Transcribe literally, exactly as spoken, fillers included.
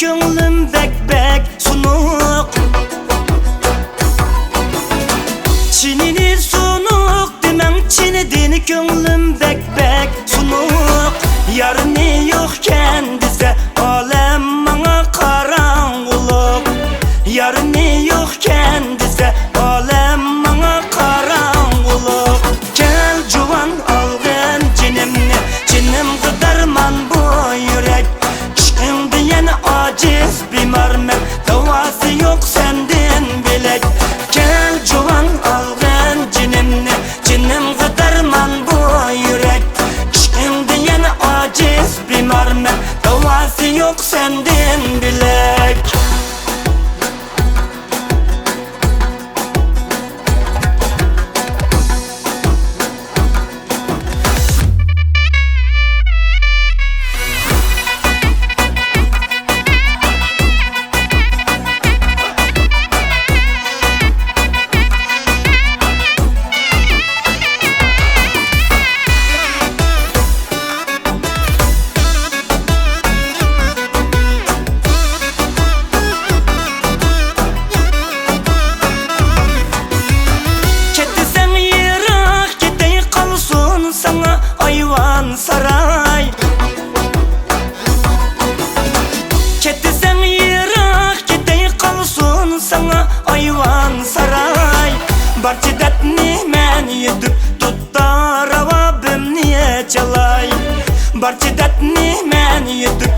كۆڭلۈم بەك، بەك سۇنۇق. چىنىنى سۇنۇق دېمەڭ، چىنىدىن كۆڭلۈم بەك، بەك سۇنۇق. يارنى يوقكەن دېسە، ئالەم ماڭا قاراڭغۇلۇق. يارنى يوقكەن دېسە، ئالەم ماڭا قاراڭغۇلۇق. كەل جۇۋان، ئالغىن جېنىمنى، جېنىمغا دەرمان بۇ يۈرەك. ئىشقىڭدا يەنە ئاجىز بىمارمەن، داۋاسى يوق سەندىن بۆلەك. كەل جۇۋان، ئالغىن جېنىمنى، جېنىمغا دەرمان بۇ يۈرەك. ئىشقىڭدا يەنە ئاجىز بىمارمەن، داۋاسى يوق سەندىن بۆلەك. كەتسەڭ يىراق، كېتەي قالسۇن ساڭا ئايۋان ساراي. كەتسەڭ يىراق، كېتەي قالسۇن ساڭا ئايۋان ساراي. بارچە دەردنى مەن يۇتۇپ، دۇتتار راۋابىمنى چالاي. بارچە دەردنى مەن يۇتۇپ،